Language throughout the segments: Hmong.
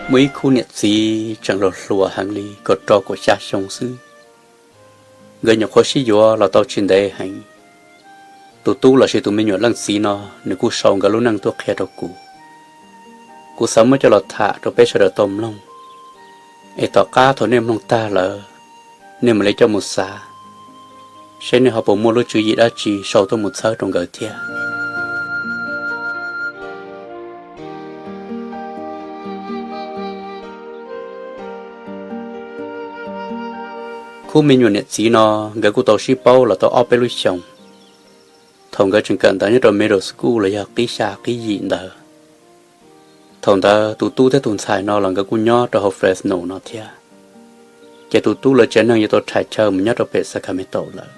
Muaj ib khub niam txiv tseem hluas hluas heev li, kaum rau kaum xya xyoo xwb, nkawd nyuam qhuav sib yuav los tau tsis ntev heev. Tus tub lossis tus me nyuam leej txiv no, nws kuj sau nkawd lub neej tuaj qhia rau kuv. Kuv xav muab coj los tham rau peb sawv daws tau mloog, es tom qab thaum nej mloog tag lawm, nej mam li coj mus xav, seb nej ho puas muaj lub tswv yim dab tsi sau tuaj mus txhawb rau nkawd thiab. Khub me nyuam niam txiv no, nkawd kuj tau sib paub los tau ob peb lub xyoos. Thaum nkawd tseem kawm ntawv nyob rau middle school los yog qib xya qib yim ntawd, thaum ntawd tus tub thiab tus ntxhais no los nkawd kuj nyob rau hauv Fresno no thiab. Ces tus tub lawv tsev neeg yuav tau rhais chaw mus nyob rau pem Sacramento lawm.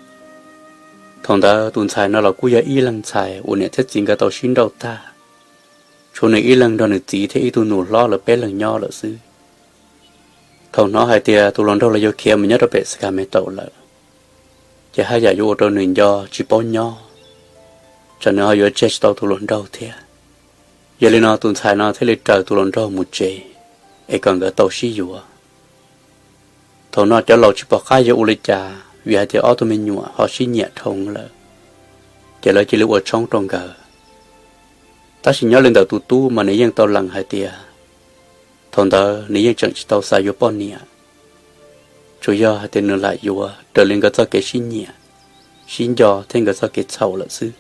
Thaum ntawd tus ntxhais no los kuj yog ib leeg ntxhais uas niam thiab txiv nkawd tau sib nrauj tag, tshuav nws ib leeg nrog nws txiv thiab ib tug nus hlob lawv peb leeg nyob lawm xwb. Thaum hnov hais tias tus hluas nraug los yuav khiav mus nyob rau pem Sacramento lawm, ces haj yam yuav ua rau nws nco tsis paub nyob, tsam nws ho yuav tseg tsis tau tus hluas nraug thiab. Yog li no tus ntxhais no thiaj li raws tus hluas nraug mus tsev, es kom nkawd tau sib yuav. Thaum no cov laus tsis pom qab yuav ua li cas, vim hais tias ob tug me nyuam ho sib nyiam dhau lawm, ces lawv cia li ua tshoob rau nkawd. Tab sis nyob li ntawm tus tub mas nws yeej tau lees hais tias thaum ntawd nws yeej tseem tsis tau xav yuav poj niam, tsuas yog hais tias nws lam yuav raws li nkawd txoj kev sib nyiam, sib nco thiab nkawd txoj kev txhaum lawm xwb.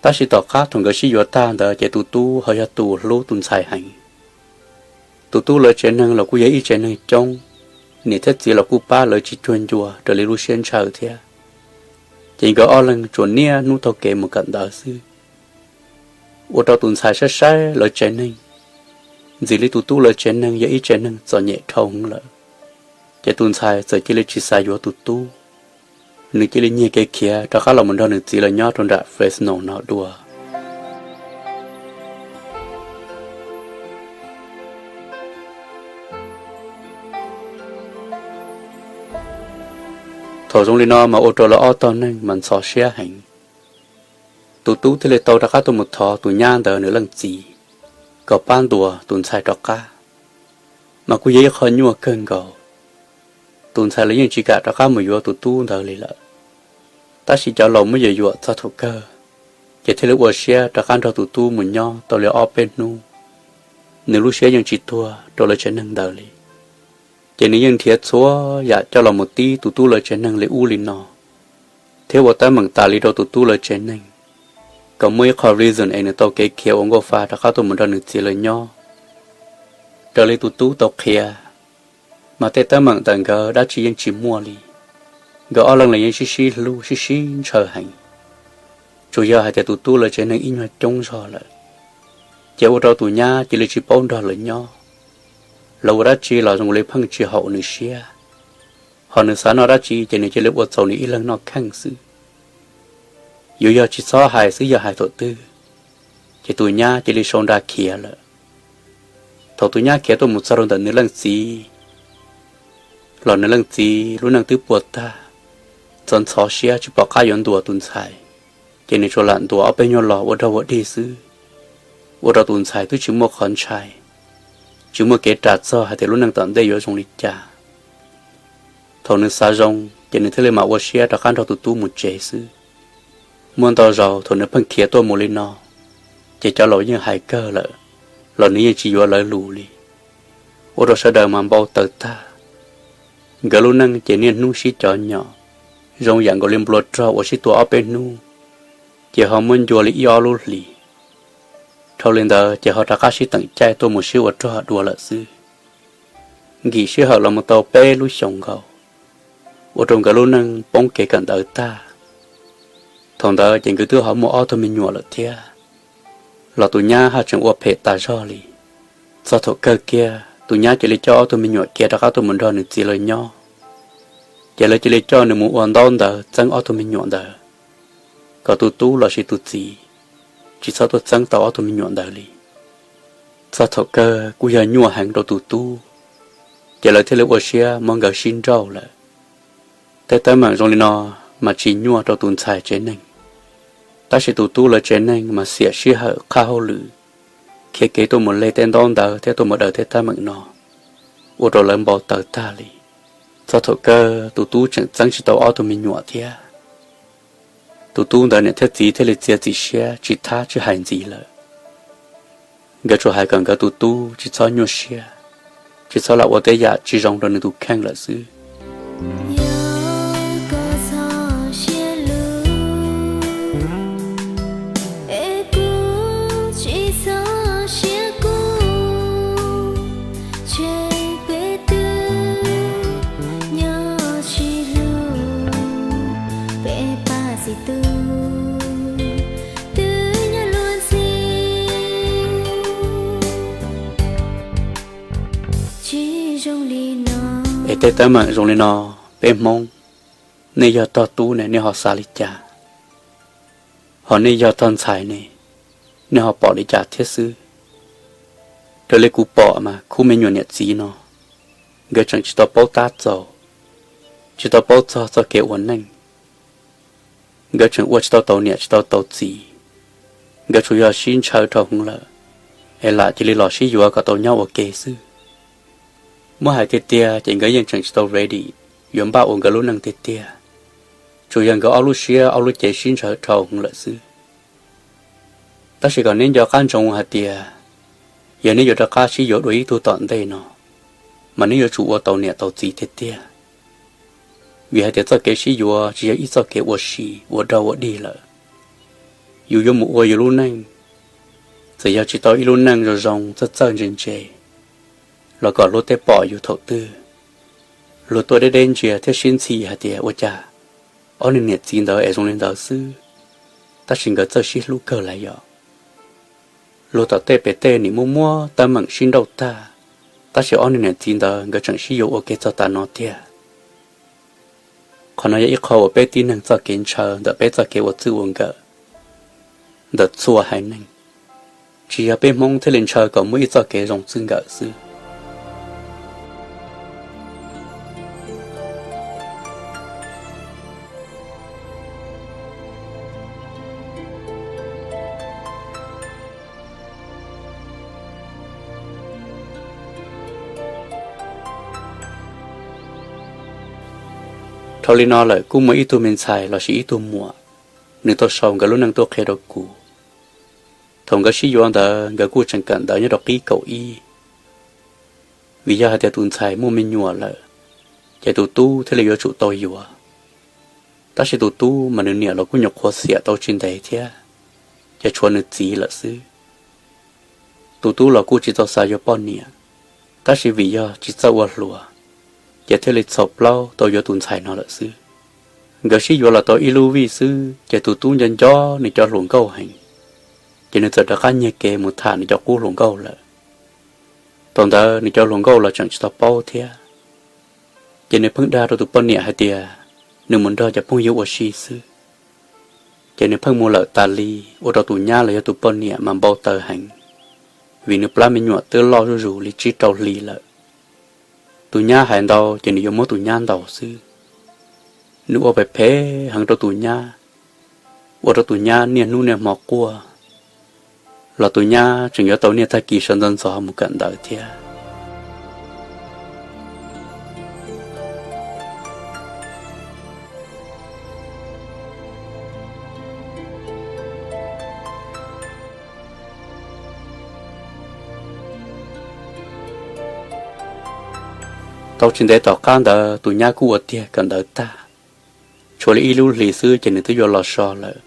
Tab sis tom qab thaum nkawd sib yuav tag ntawd ces tus tub ho yog tus hlub tus ntxhais heev. Tus tub lawv tsev neeg los kuj yog ib tsev neeg coob, niam thiab txiv los kuj pab lawv tsis cuag ncua raws li lub siab ntshaw thiab. Ces nkawd ob leeg tsuas niaj hnub taug kev mus kawm ntawv xwb, ua rau tus ntxhais saib saib lawv tsev neeg, ntxim li tus tub lawv tsev neeg yog ib tsev neeg txom nyem dhau lawm, ces tus ntxhais txawm cia li tsis xav yuav tus tub. Nws cia li nyiag kev khiav rov qab los mus nrog nws txiv lawv nyob rau nram Fresno no dua. Thaum zoo li no mas ua rau lawv ob tog neeg mas ntxhov siab heev. Tus tub thiaj li tau rov qab tuaj mus thov tus nyab ntawd nws leej txiv kom pab ntuas tus ntxhais rov qab, mas kuj yog ib qho nyuaj kawg nkaus. Tus ntxhais los yeej tsis kam rov qab mus yuav tus tub ntawd li lawm. Tab sis cov laus muab yuam yuam txog thaum kawg, ces thiaj li ua siab rov qab nrog tus tub mus nyob tau li ob peb hnub. Nws lub siab yeej tsis tuag rau lawv tsev neeg ntawd li, ces nws yeej nrhiav txhua yam coj los mus tib tus tub lawv tsev neeg li ub li no, thiab ua teeb meem tas li rau tus tub lawv tsev neeg, kom muaj ib qho reason es nws tau kev khiav ua nkauj fa rov qab tuaj mus nrog nws txiv lawv nyob. Raws li tus tub tau qhia, mas tej teeb meem ntawm nkawd dab tsi yeej tsis muaj li. Nkawd ob leeg los yeej sib sib hlub sib sib ntshaw heev, tsuas yog hais tias tus tub lawv tsev neeg ib nyuag coob zog lawm, ces ua rau tus nyab cia li tsis paub nrog lawv nyob. Lawv ua dab tsi los zoo li pheej tsis haum nws siab, ho nws xav noj dab tsi ces nws cia li ua txaus nws ib leeg noj kheej xwb. Yuav yog tsis txhob hais xwb, yog hais thaum twg ces tus nyab cia li sau nra khiav lawm. Thaum tus nyab khiav tuaj mus txog rau ntawm nws leej txiv los nws leej txiv lub neej twb puas tag, ntxhov ntxhov siab tsis pom qab yuav ntuas tus ntxhais, ces nws tsuas lam ntuas ob peb nyuag los ua rag ua dig xwb, ua rau tus ntxhais twb tsis muaj qhov ntshai, tsis muaj kev ras txog hais tias lub neej tom ntej yuav zoo li cas. Thaum nws xav zoo ces nws thiaj li mam ua siab rov qab nrog tus tub mus tsev xwb. Muaj ntau zaus thaum nws pheej khiav tuaj mus li no, ces cov laus yeej hais kawg lawm, los nws yeej tsis yuav lawv lus li, ua rau sawv daws mas npau taws tag. Nkawd lub neej ces niaj hnub sib cov nyom, zoo yam nkaus li nplua rog uas sib tua ob peb hnub, ces ho muab ncua li ib ob lub hlis. Dhau li ntawd ces ho rov qab sib teem caij tuaj mus sib ua rog dua lawm xwb. Nkim sij hawm los mus tau peb lub xyoos nkaus, ua rau nkawd lub neej poob kev kawm ntawv tag. Thaum ntawd ces nkawd twb ho muaj ob tug me nyuam lawm thiab, los tus nyab haj tseem ua phem tas zog li. Txog thaum kawg kiag tus nyab cia li coj ob tug me nyuam khiav rov qab tuaj mus nrog nws txiv lawv nyob, ces lawv cia li coj nws mus ua ntaub ntawv txeeb ob tug me nyuam ntawd, kom tus tub lossis tus txiv tsis txhob tuaj txeeb tau ob tug me nyuam ntawd li. Txog thaum kawg kuj yog nyuaj heev rau tus tub, ces lawv thiaj li ua siab muab nkawd sib nrauj lawm. Tej teeb meem zoo li no mas tsis nyuaj rau tus ntxhais tsev neeg, tab sis tus tub lawv tsev neeg mas xiam sij hawm qhaj hauj lwm, khiav kev tuaj mus li tej ntaub ntawv thiab tuaj mus daws tej teeb meem no, ua rau lawv npau taws tag li. Txog thaum kawg tus tub tseem txeeb tsis tau ob tug me nyuam thiab. Tus tub ntawd niam thiab txiv thiaj li txiav txim siab tsis thab tsis hais ntxiv lawm. Nkawd tsuas hais kom nkawd tus tub tsis txhob nyuaj siab, tsis txhob lam ua tej yam tsis zoo rau nws tus kheej lawm xwb. Yog koj txhob siab lug, es kuv tsis txhob siab kuv, tseg peb twb nyob tsis hlub, peb pab txiv tub twb nyob luag ntxhi. Tsis zoo li no. Es tej teeb meem zoo li no, peb Hmoob, nej yog tog tub ne nej ho xav li cas? Ho nej yog tog ntxhais ne, nej ho pom li cas thiab xwb? Raws li kuv pom mas khub me nyuam niam txiv no, nkawd tseem tsis tau paub tab txaus, tsis tau paub txog txoj kev ua neej. Nkawd tseem ua tsis tau tau niam tsis tau tau txiv, nkawd tsuas yog sib ntshaw dhau hwv lawm, es lam cia li los sib yuav kom tau nyob ua ke xwb. Muab hais tiag tiag ces nkawd yeej tseem tsis tau ready yuav npaj ua nkawd lub neej tiag tiag, tsuas yog nkawd ob lub siab ob lub cev sib ntshaw dhau hwv lawm xwb. Tab sis kom neb nco qab ntsoov hais tias, yog neb yuav rov qab sib yuav dua ib tug tom ntej no, mas neb yuav tsum ua tau niam tau txiv tiag tiag. Vim hais tias txoj kev sib yuav tsis yog ib txoj kev ua si ua dog ua dig lawm. Yus yuav mus ua yus lub neej, txawm yog tsis tau ib lub neej zoo zoo txawj txawj ntse ntse, los kom luag tej pom yus thaum twg, luag tuaj deb deb ntsia thiab sib ntxhi hais tias ua cas ob niag niam txiv ntawd es zoo li ntawd xwb, tab sis nkawd txawj sib hlub kawg lawm yom. Luag tom tej pem tej nim muaj muab teeb meem sib nrauj tag, tab sis ob niag niam txiv ntawd nkawd tseem sib yuav ua ke txog tav no tiag. Qhov no yog ib qho uas peb tib neeg txoj kev ntshaw ntawm peb txoj kev ua txij ua nkawm ntawm txhua haiv neeg. Tsis yog peb Hmoob thiaj li ntshaw kom muaj ib txoj kev zoo txij nkawm xwb. Dhau li no lawm kuj muaj ib tug me ntxhais lossis ib tug muam, nws tau sau nkawd lub neej tuaj qhia rau kuv. Thaum nkawd sib yuav ntawd nkawd kuj tseem kawm ntawv nyob rau qib kaum ib. Vim yog hais tias tus ntxhais muaj me nyuam lawm, ces tus tub thiaj li yuav tsum tau yuav. Tab sis tus tub mas nws niam los kuj nyuam qhuav xiam tau tsis ntev thiab, ces tshuav nws txiv lawm xwb. Tus tub los kuj tsis txaus xav yuav poj niam, tab sis vim yog tsis txawj ua hluas, ces thiaj li txhaum plaub tau yuav tus ntxhais no lawm xwb. Nkawd sib yuav los tau ib lub vij xwb ces tus tub nco nco nws cov hluas nkauj heev, ces nws txawm rov qab nyiag kev mus tham nws cov qub hluas nkauj lawm. Thaum ntawd nws cov hluas nkauj los tseem tsis tau paub thiab, ces nws pheej dag rau tus poj niam hais tias nws mus nrog cov phooj ywg ua si xwb. Ces nws pheej mus lawm tas li, ua rau tus nyab los yog tus poj niam mas npau taws heev, vim nws plab me nyuam twb loj zuj zus li tsib rau hli lawm. Tus nyab hais ntau ces nws yuav muab tus nyab ntaus xwb. Nws ua phem phem heev rau tus nyab, ua rau tus nyab niaj hnub niaj hmo quaj, los tus nyab tseem yuav tau niaj tag kis sawv ntxov ntxov mus kawm ntawv thiab. Tau tsis ntev tom qab ntawd tus nyab kuj ua tiag kawm ntawv tag, tshuav li ib lub hlis xwb ces nws twb yuav los so lawm.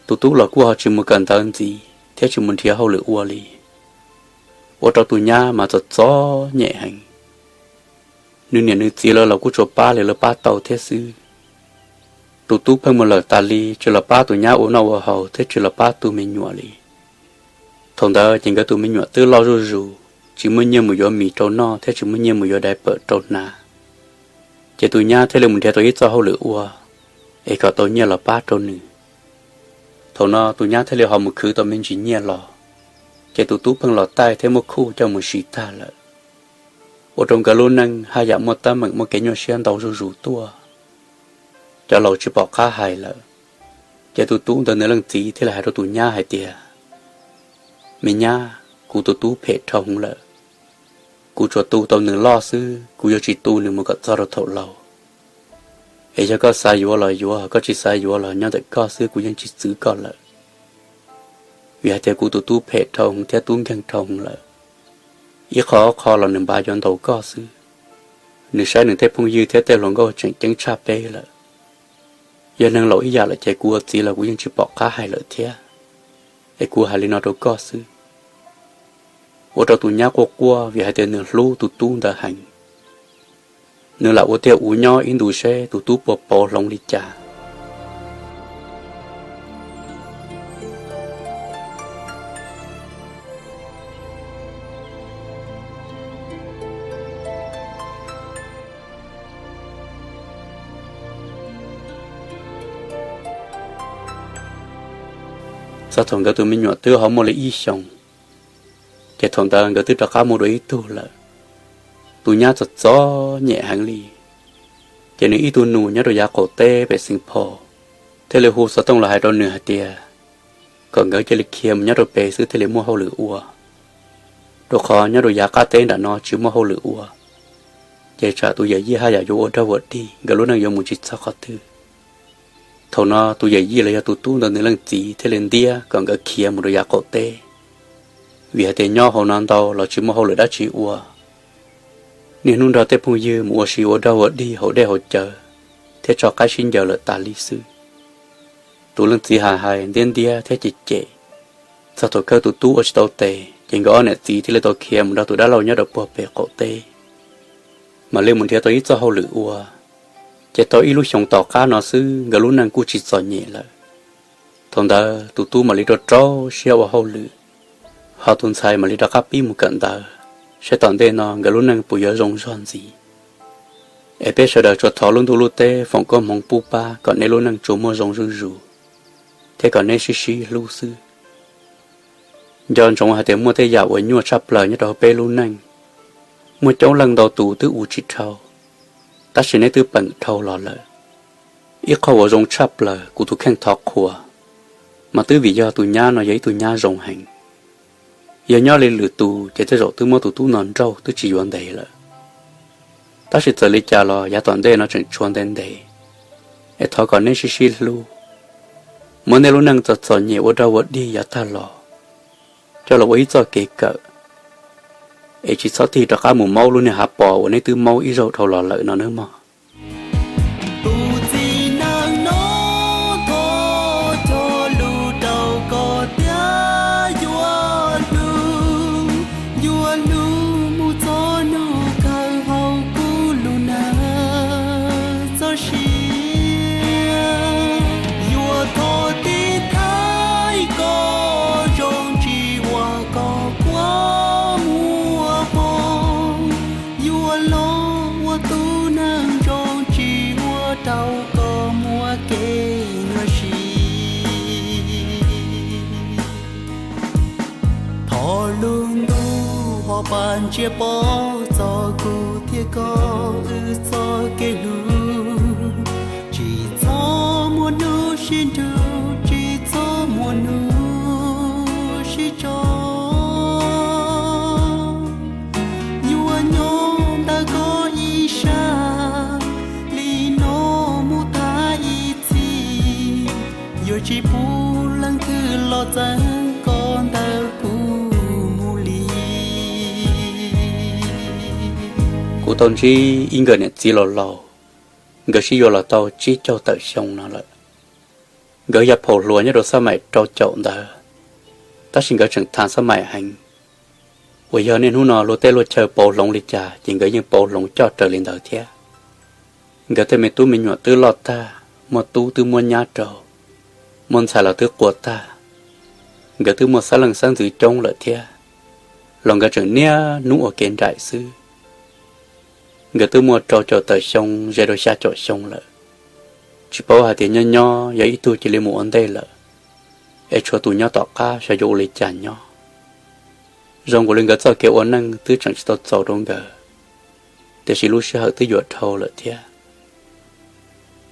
Tus tub los kuj ho tsis mus kawm ntawv ntxiv thiab tsis mus nrhiav hauj lwm ua li, ua rau tus nyab mas txom txom nyem heev. Nws niam nws txiv lawv los kuj tsuas pab li lawv pab tau thiab xwb. Tus tub pheej mus lawm tas li, tsis los pab tus nyab ua noj ua haus thiab tsis los pab tu me nyuam li. Thaum ntawd ces nkawd tus me nyuam twb loj zuj zus, tsis muaj nyiaj mus yuav mis rau noj thiab tsis muaj nyiaj mus yuav diaper rau hnav. Ces tus nyab thiaj li mus nrhiav tau ib txoj hauj lwm ua, es kom tau nyiaj los pab rau nws. Thaum no tus nyab thiaj li ho mus khwv tau me ntsis nyiaj los, ces tus tub pheej los taij thiab muab khuj coj mus siv tag lawm. Ua rau nkawd lub neej haj yam muaj teeb meem muaj kev nyuaj siab ntau zuj zus tuaj, cov laus tsis pom qab hais lawm. Ces tus tub ntawd nws leej txiv thiaj li hais rau tus nyab hais tias, Me nyab, kuv tus tub phem dhau hwv lawm. Kuv tsuas tu tau nws loj xwb, kuv yuav tsis tu nws mus kom txog rau thaum laus. Es yog koj xav yuav los yuav, koj tsis xav yuav los nyob ntawm koj xwb, kuv yeej tsis txwv koj lawm. Vim hais tias kuv tus tub phem dhau hwv thiab tub nkeeg dhau hwv lawm. Ib qho ob qho los nws npav yuav ntaus koj xwb. Nws saib nws tej phooj ywg thiab tej hluas nkauj tseem ceeb tshaj peb lawm. Yog neeg laus ib yam lawm ces kuv ua txiv los kuv yeej tsis pom qab hais lawm thiab. Es kuv hais li no rau koj xwb. Ua rau tus nyab quaj quaj vim hais tias nws hlub tus tub ntawd heev. Nws lam ua tiag uv nyob ib ntus seb tus tub puas pauv hloov li cas. Txog thaum nkawd tus me nyuam twb ho muaj li ib xyoos, ces thaum ntawd nkawd twb rov qab muaj dua ib tug lawm. Tus nyab txom txom nyem heev li, ces nws ib tug nus nyob rau yav qaum teb pem Xeev Phos thiaj li hu xov tooj los hais rau nws hais tias kom nkawd cia li khiav mus nyob rau pem xwb thiaj li muaj hauj lwm ua, rau qhov nyob rau yav qab teb nram no tsis muaj hauj lwm ua. Ces tsam tus yawm yij haj yam yuav ua dog ua dig, nkawd lub neej yuav mus tsis txog qhov twg. Thaum no tus yawm yij los yog tus tub ntawd nws leej txiv thiaj li ntiab kom nkawd khiav mus rau yav qaum teb, vim hais tias nyob hauv no ntau los tsis muaj hauj lwm dab tsi ua. Niaj hnub nrog tej phooj ywg mus ua si ua dog ua dig hauv dej hauv cawv thiab tso qaib sib ncaws lawm tas li xwb. Tus leej txiv hais hais ntiab ntiab thiab cem cem. Txog thaum kawg tus tub ua tsis tau tes, ces nkawd ob niam txiv thiaj li tau khiav mus nrog tus dab laug nyob rau puag pem qaum teb. Mam li mus nrhiav tau ib txoj hauj lwm ua, ces tau ib lub xyoos tom qab no xwb nkawd lub neej kuj tsis txom nyem lawm. Thaum ntawd tus tub mam li rau rau siab ua hauj lwm, ho tus ntxhais mam li rov qab pib mus kawm ntawv, saib tom ntej no nkawd lub neej puas yuav zoo zog ntxiv. Es peb sawv daws tsuas thov lub ntuj lub teb foom koob hmoov pub pab kom nej lub neej tsuas muaj zoo zuj zus, thiab kom nej sib sib hlub xwb. Nco ntsoov hais tias muaj tej yam uas nyuaj tshaj plaws nyob rau hauv peb lub neej. Muaj coob leej ntau tus twb ua tsis dhau, tab sis neb twb peem dhau los lawm. Ib qho uas zoo tshaj plaws kuv tus kheej thov qhuas, mas twb vim yog tus nyab no yog ib tug nyab zoo heev. Yog nyob li lwm tus ces tej zaum twb muab tus tub no nrauj twb tsis yuav ntev lawm. Tab sis txawm li cas los yav tom ntej no tseem tshuav ntev ntev, es thov kom neb sib sib hlub, muab nej lub neej txom txom nyem ua dog ua dig yav tag los coj los ua ib txoj kev kawm, es tsis txhob tig rov qab mus maub lub niag hav pos uas neb twb maub ib zaug dhau los lawm no nawb mog. Tus txiv neej no thov cog lus rau koj tias yuav hlub, yuav hlub mus txog hnub kawg hauv kuv lub neej txoj sia. Yuav thov tiv thaiv koj zoo tsis ua koj kua muag poob, yuav los ua tub neeg zoo tsis ua rau koj muaj kev nyuaj siab. Thov lub ntuj ho pab ntsiab pov txog kuv thiab koj wb txoj kev hlub, tsis txhob muaj hnub sib nrug, tsis txhob muaj hnub sib tso. Yuav nyob ntawm koj ib sab li no mus thaj ib txhis, yuav tsis pub leej twg los txeeb koj ntawm kuv mus li. Kuv tau ntsib ib nkawm niam txiv laus laus, nkawd sib yuav los tau tsib caug tawm xyoo no lawm. Nkawd yog phaum hluas nyob rau xab maim rau caum ntawd, tab sis nkawd tseem tha xab maim heev. Uas yog niaj hnub no luag tej luag chaw pauv hloov li cas ces nkawd yeej pauv hloov coj raws li ntawd thiab. Nkawd tej me tub me nyuam twb loj tag, muaj tub twb muab nyab rau, muaj ntxhais los twb qua tag. Nkawd twb muaj xeeb leej xeeb ntxwv coob lawm thiab, los nkawd tseem niaj hnub ua kev nraim xwb. Nkawd twb muaj rau caum tawm xyoo ze rau xya caum xyoo lawm, tsis paub hais tias nyob nyob yog ib tug cia li mus ua ntej lawm, es tshuav tus nyob tom qab xyov yuav ua li cas nyob. Zoo nkaus li nkawd txoj kev ua neej twb tseem tsis tau txaus rau nkawd, tiam sis lub sij hawm twb yuav dhau lawm thiab.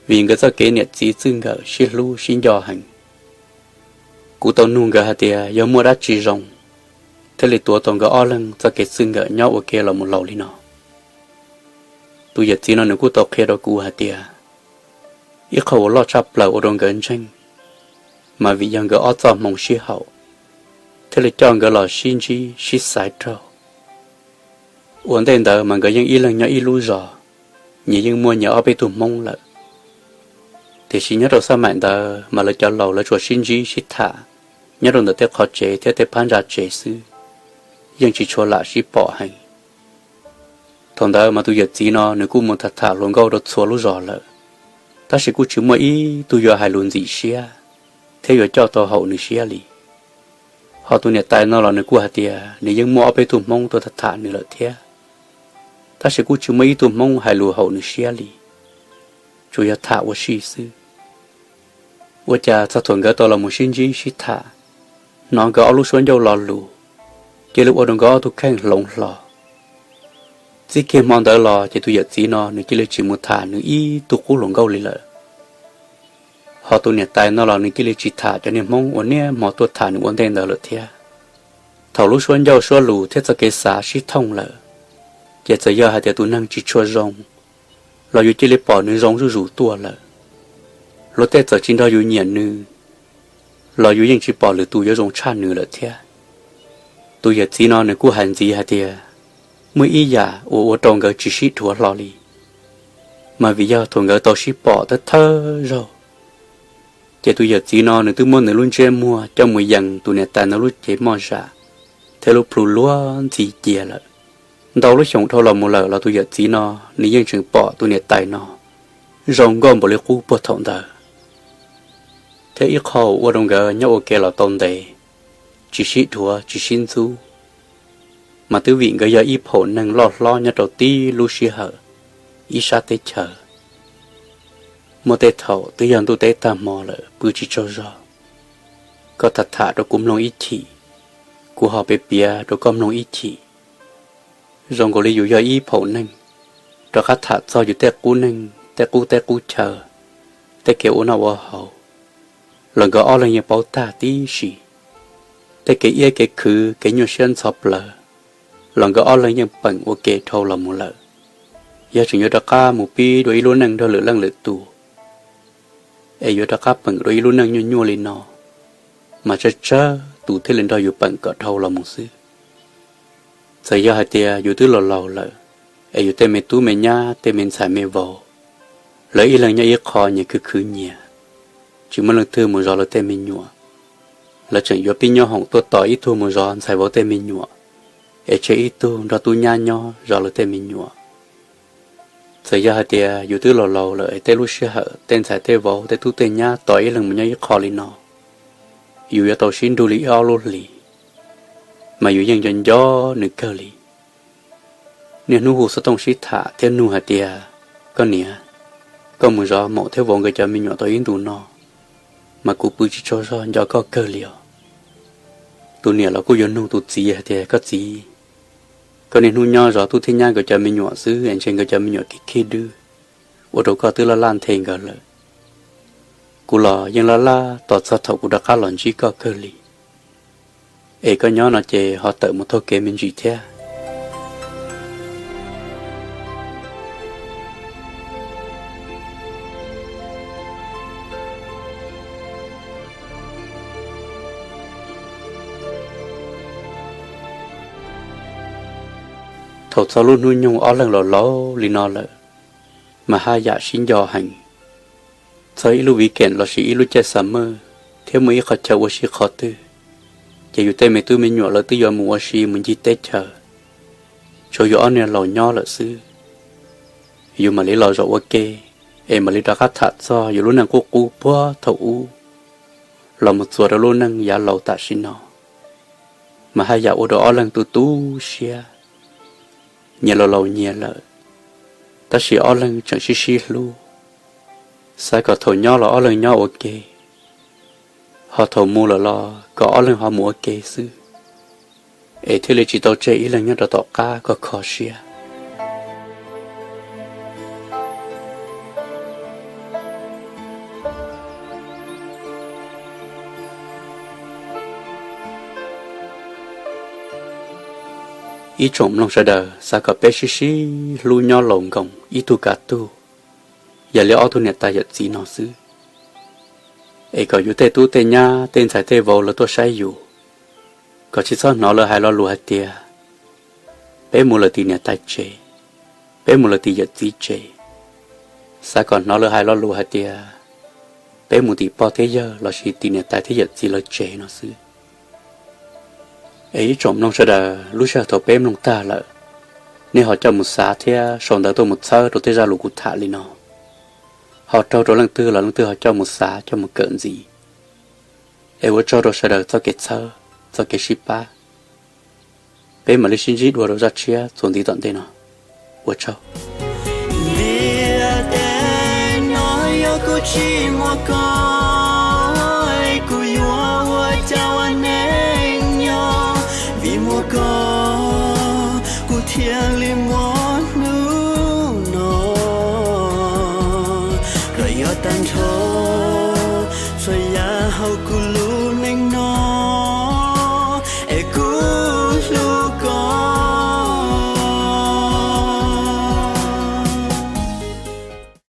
Vim nkawd txoj kev niam txiv txij nkawm sib hlub sib nco heev. Kuv tau nug nkawd hais tias yog muaj dab tsi zoo, thiaj li tuav tau nkawd ob leeg txoj kev txij nkawm nyob ua ke los mus laus li no. Tus yawm txiv no nws kuj tau qhia rau kuv hais tias ib qho uas loj tshaj plaws ua rau nkawd ntseeg, mas vim yog nkawd ob txoj hmoo sib haum, thiaj li coj nkawd los sib ntsib sib xaiv raug. Ua ntej ntawd mas nkawd yeej ib leeg nyob ib lub zos, nyias yeej muaj nyias ob peb tug hmoob lawm. Tiam sis nyob rau xab maim ntawd mas lawv cov laus lawv tsuas sib ntsib sib tham nyob rau ntawm tej qhov tsev thiab tej phab ntsa tsev xwb, yeej tsis tshua lam sib pom heev. Thaum ntawd mas tus yawm txiv no nws kuj mus tham tham hluas nkauj rau txhua lub zos lawm, tab sis kuj tsis muaj ib tug yuav hais lus ntxim siab thiab yuav coj tau haum nws siab li. Ho tus niam tais no los nws kuj hais tias nws yeej muaj ob peb tug hmoob tuaj tham tham nws lawm thiab, tab sis kuj tsis muaj ib tug hmoob hais lus haum nws siab li, tsuas yog tham ua si xwb. Ua cas txog thaum nkawd tau los mus sib ntsib sib tham, hnov nkawd ob lub suab ncauj lo lus, cia li ua rau nkawd ob tug kheej hloov hlo. Txij kiag hmo ntawd los ces tus yawm txiv no nws cia li tsis mus tham nws ib tug qub hluas nkauj li lawm. Ho tus niam tais no los nws cia li tsis tham cov niag hmoob uas niaj hmo tuaj tham nws ua ntej ntawd lawm thiab. Thaum lub suab ncauj suab lus thiab txoj kev xav sib thooj lawm, ces txawm yog hais tias tus neeg tsis tshua zoo los yus cia li pom nws zoo zuj zus tuaj lawm. Luag tej txawm tsis nrog yus nyiam nws los yus yeej tsis pom lwm tus yuav zoo tshaj nws lawm thiab. Tus yawm txiv no nws kuj hais ntxiv hais tias muaj ib yam uas ua rau nkawd tsis sib dhuav hlo li, mas vim yog thaum nkawd tau sib pom thawj thawj zaug, ces tus yawm txiv no nws twb muab nws lub ntsiab muag coj mus yees tus niam tais no lub cev moj zam thiab lub plhu luag ntxhi cia lawm. Ntau lub xyoos dhau los mus lawm los tus yawm txiv no nws yeej tseem pom tus niam tais no zoo nkauj npaum li qub puag thaum ntawd. Thiab ib qho ua rau nkawd nyob ua ke los tau ntev, tsis sib dhuav tsis sib ntxub, mas twb vim nkawd yog ib phaum neeg loj hlob nyob rau tib lub sij hawm, ib sab teb chaws. Muaj tej thaum twb yog ntuj teb tag hmo lawm pw tsis tsaug zog, koj tham tham rau kuv mloog ib chim, kuv ho piav piav rau koj mloog ib chim, zoo nkaus li yus yog ib phaum neeg, rov qab tham txog yus tej qub neeg tej qub teb qub chaw, tej kev ua noj ua haus, los nkawd ob leeg yeej paub tag tib si. Tej kev iab kev khwv kev nyuaj siab ntxhov plawv los nkawd ob leeg yeej peem ua ke dhau los mus lawm. Yog tseem yuav rov qab mus pib dua ib lub neej nrog lwm leej lwm tus, es yuav rov qab peem dua ib lub neej nyuaj nyuaj li no, mas tsawg tsawg tus thiaj li nrog yus peem kom dhau los mus xwb. Txawm yog hais tias yus twb los laus lawm, es yus tej me tub me nyab tej me ntxhais me vauv, lawv ib leeg nyob ib qho nyias khwv khwv nyias, tsis muaj leej twg mus zov lawv tej me nyuam, lawv tseem yuav pib nyob hoom tuaj tos ib tug mus zov ntxhais vauv tej me nyuam, es tseg ib tug nrog tub nyab nyob zov lawv tej me nyuam. Txawm yog hais tias yus twb los laus lawm es tej lub sij hawm tej ntxhais tej vauv tej tub tej nyab tos ib leeg mus nyob ib qho li no, yus yuav tau sib nrug li ib ob lub hlis, mas yus yeej nco nco nws kawg li. Niaj hnub hu xov tooj sib tham thiab nug hais tias, koj niam, koj mus zov maum thiab vauv nkawd cov me nyuam tau ib ntus no, mas kuv pw tsis tsaug zog nco koj kawg li os. Tus niam los kuj yuav nug tus txiv hais tias, koj txiv, koj niaj hnub nyob zov tub thiab nyab nkawd cov me nyuam xwb es ntshe nkawd cov me nyuam khib khib dwb, ua rau koj twb laj laj nthe nkawd lawm. Kuv los yeej laj laj tos txog thaum kuv rov qab los ntsib koj kawg li. Es koj nyob no ces ho tawm mus taug kev me ntsis thiab. Thaum txog lub hnub nyoog ob leeg los laus li no lawm, mas haj yam sib nco heev. Txog ib lub viv keem lossis ib lub caij xa mawj thiab muaj ib qhov chaw ua si qhov twg, ces yus tej me tub me nyuam lawv twb yuav mus ua si mus ncig teb chaws, tshuav yus ob niag laus nyob lawm xwb. Yus mam li los zaum ua ke, es mam li rov qab tham txog yus lub neej qub qub puag thaum ub, los mus txuas rau lub neej yav laus tam sim no, mas haj yam ua rau ob leeg tu tu siab. Nyias los laus nyias lawm, tab sis ob leeg tseem sib sib hlub, xav kom thaum nyob los ob leeg nyob ua ke, ho thaum mus lawm los kom ob leeg ho mus ua ke xwb, es thiaj li tsis tau tseg ib leeg nyob rau tom qab kho kho siab. Ib tsoom mloog sawv daws, xav kom peb sib sib hlub nyob laus nkoos ib tug kav tug, yog li ob tug niam tais yawm txiv no xwb, es kom yus tej tub tej nyab tej ntxhais tej vauv lawv tuaj saib yus, kom tsis txhob hnov lawv hais lo lus hais tias peb mus lawm tim niam tais tsev, peb mus lawm tim yawm txiv tsev. Xav kom hnov lawv hais lo lus hais tias peb mus tim pog thiab yawg lossis tim niam tais thiab yawm txiv lawv tsev no xwb. Es ib tsoom mloog sawv daws, lub sij hawm thaum peb mloog tag lawm, nej ho coj mus xav thiab sau ntawv tuaj mus txhawb rau tej zaj lus kuv tham li no, ho raug rau leej twg los leej twg ho coj mus xav coj mus kawm ntxiv, es ua tsaug rau sawv daws txoj kev txhawb, txoj kev sib pab. Peb mam li sib ntsib dua rau zaj tshiab txuas ntxiv tom ntej no. Ua tsaug. Ntiaj teb no yog kuv tsis muaj koj, kuv yuav ua cas ua neej nyob, vim muaj koj kuv thiaj li muaj hnub no. Koj yog tag nrho txhua yam hauv kuv